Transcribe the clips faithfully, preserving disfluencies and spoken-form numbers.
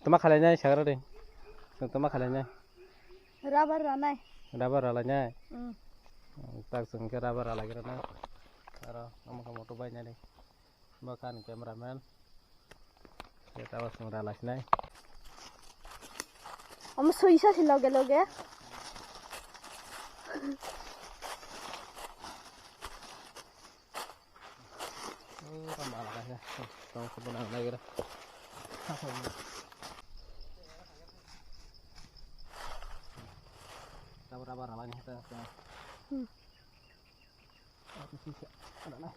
Ma khalai nai sagra de. Tong tong ma khalai nai. Rubber ranai. Rubber ralai nai. Hmm. Tak sung ke rubber ralai gira na. Aro ama ka moto bai nai de. Bo kha ni cameraman. Ye ta sung ralai nai. Om suisa si loge loge. Oh, tambah lah ya. Tong ko bana lagi dah. Rubber rubber lah ni kita. Hmm. Ada sih. Ada lah.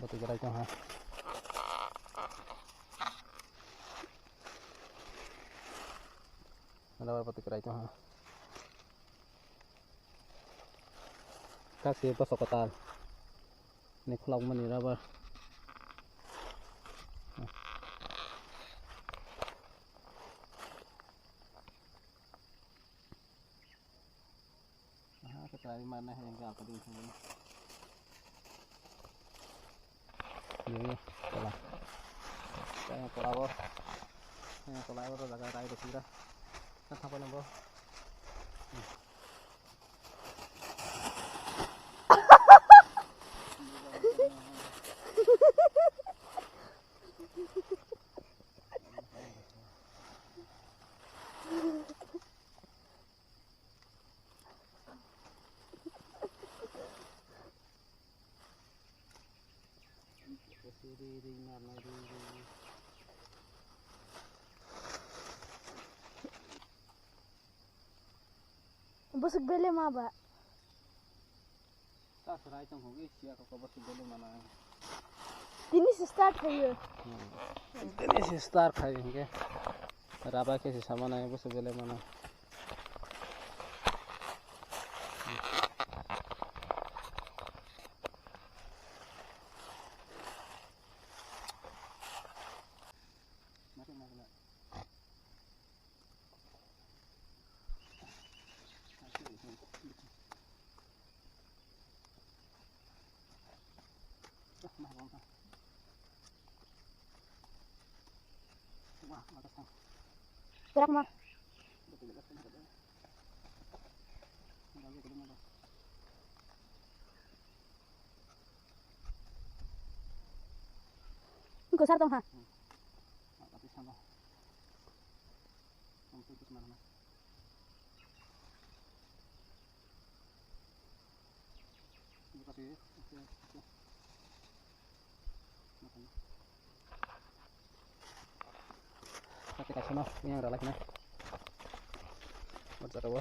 Bati gerai tong ha. Ada bati gerai tong ha. Kasi pa sokotal. Ni khulak mani rubber. Aha, ka try mana hai ga ka ding thang. Ini kola. Saya kola bo. Saya kola bo jaga rai de sira. Kan thang pa nang bo. Busuk bele ma ba. Ta serai tong hogwi siya ko busuk bele mana. Tini se start khayo. Tini se start khayo hingke. Raba ke se samana busuk bele mana. Berak ma. Engko sar tong ha. Kati kaisa no yang ralai kena. Baca kawa.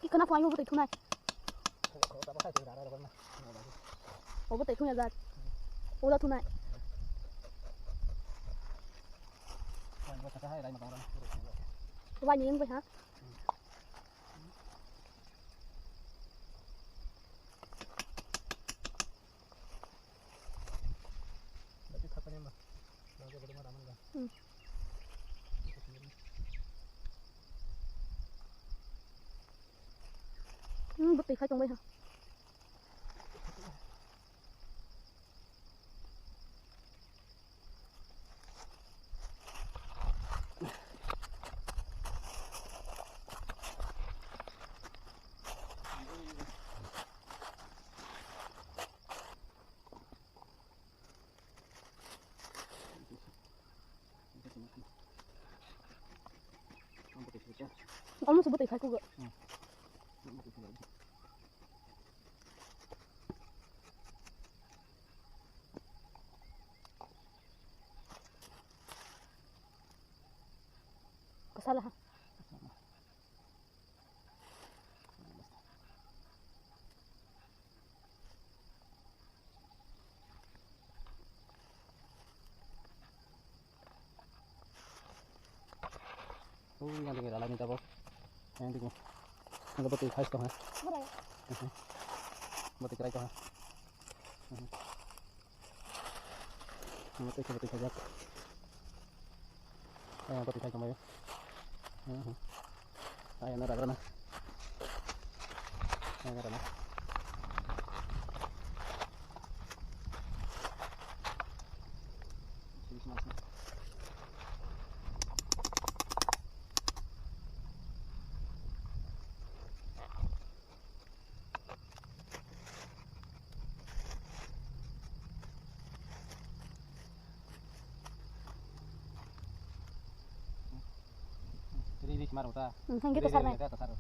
Ih, kana phai mo bwtwi thunai. O bwtwi thungya jat. Ola thunai. Wai ni wng bai ha. Hmm. Hmm, bwtwi khai tongbai ha. Omo se bwtwi khai kugo. Hala. Oh, yang dikit lalai ni tabok. Yang dikit. Yang dapat ikhlas kau, ha? Berapa? Bati kerai kau, ha? Bati, bati kau jak. Eh, bati kau kau. Ayo na ragra na. Ayo na ragra. Ri ri kemar uta. Hmm, hingke ri, ri, tasar ri, nai. Ri, tasar.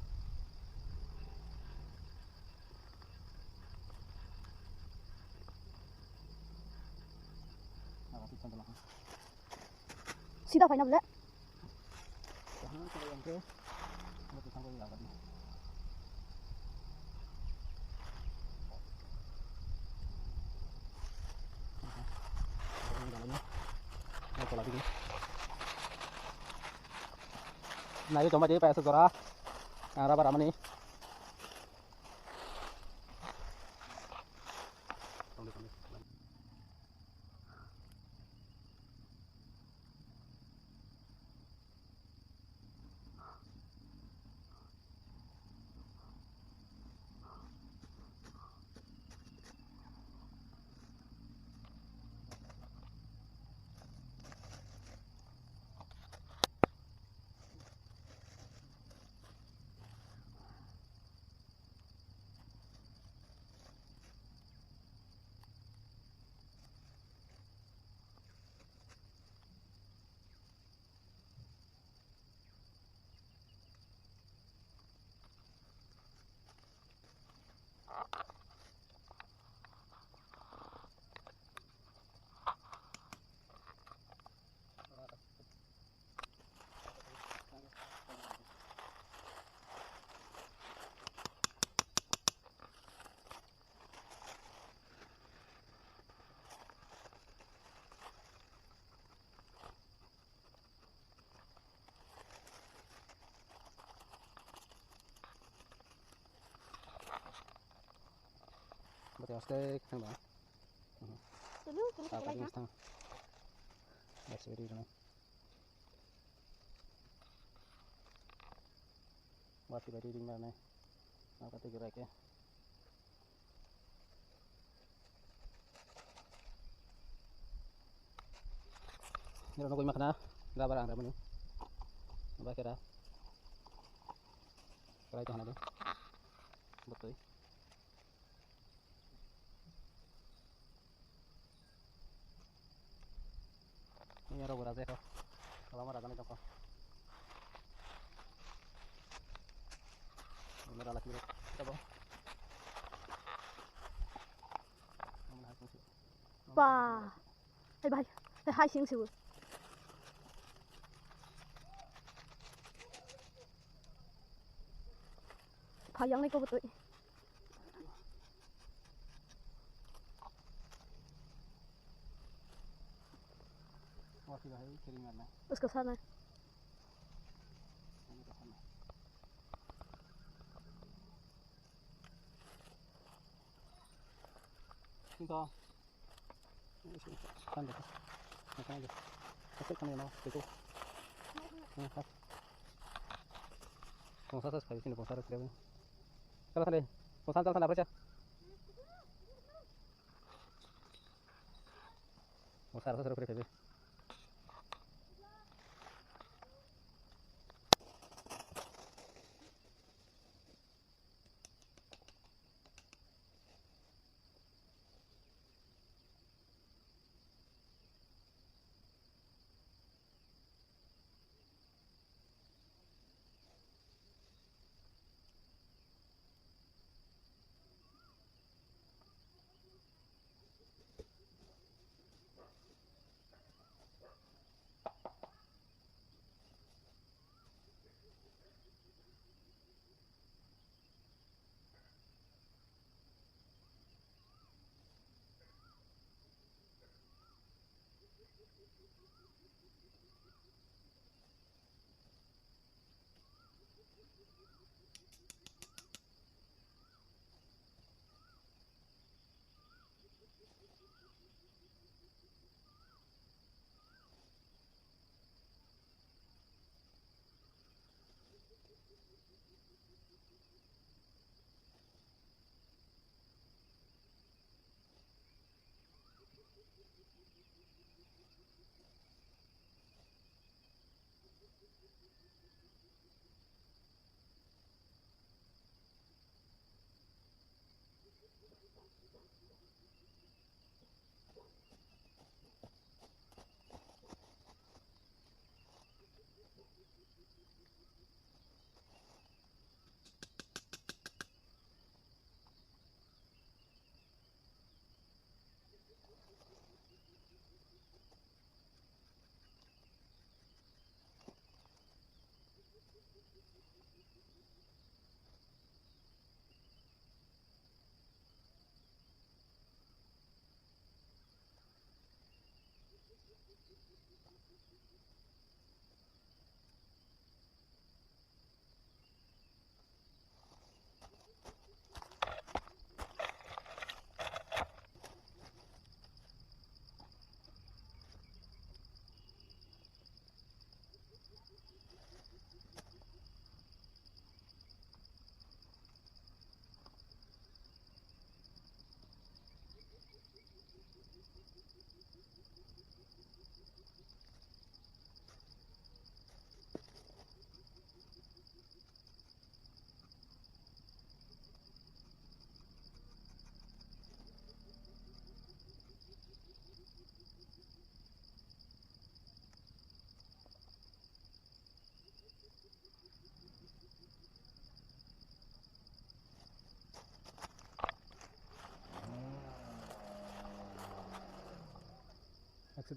Sida phaina bole. Nai tongma di paisa jora. Ang rubber amani. Berarti hashtag kan, Bang? Tulu, tulu, tulu, tulu. Bas, ready, kan? Bas, ready, kan? Apa tuh kira-kira? Nirok nukui makhna, rubber ang ramani. Ba kera. Kerai to hana de. Botoi. Ini rok raja ko. Lama raja ni toko. Ini rok lagi. Coba. Ba. Hai bai. Hai sing sibu. Phai yang ni ko botoi. Usko sana. Sini to. Kan deh. Kan deh. Kasih kan no, itu. Ini khas. Bongsa sa spai sini bongsa ra kira. Chala thani. Bongsa chala thani, apa cha? Bongsa ra sa kira.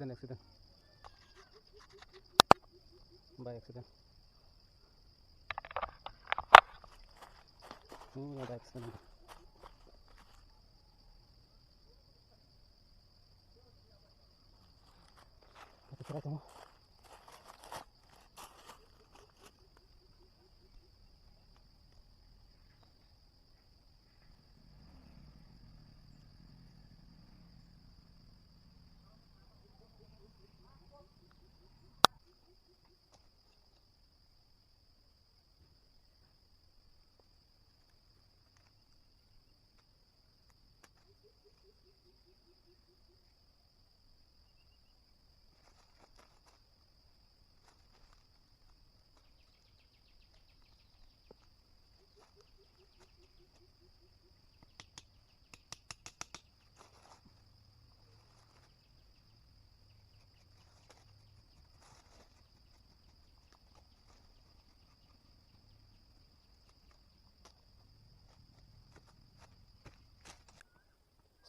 Accident, accident. By accident. Hmm, by accident. Kati kira tamo?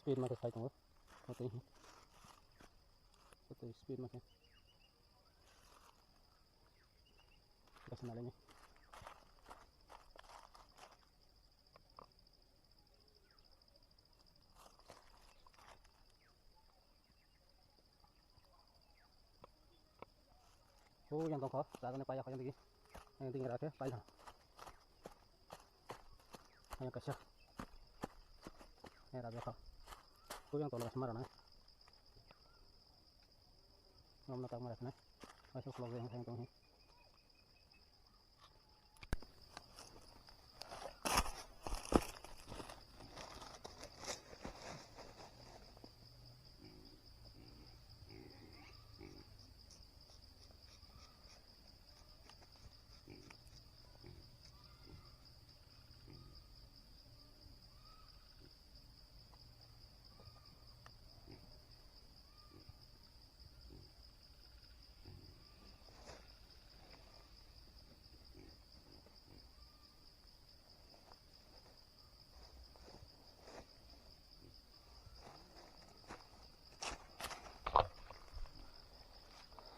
Speed ma khe khai tongo. Kotoi hi. Kotoi speed ma khe. Basi nalai ni. O yang tongkho, jaga ni paiya kho yang digi. Yang digi rakhe, paiya. Yang kaisa. Yang raja kho. O yang tolo kaisa mara na. Ngam na tak mara na. Kaisa khulok yang yang tong.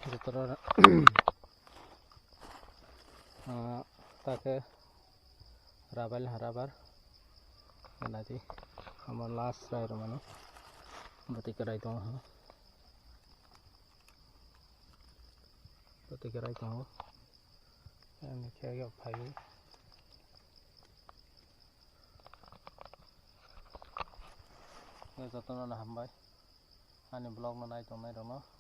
Jotono, ah, take rabar le rabar nadi amo last rai romani bati kerai tongo. Bati kerai tongo. Ani khe phaiwi. Jotono hambai. Ani vlog no nai tongnai rokno.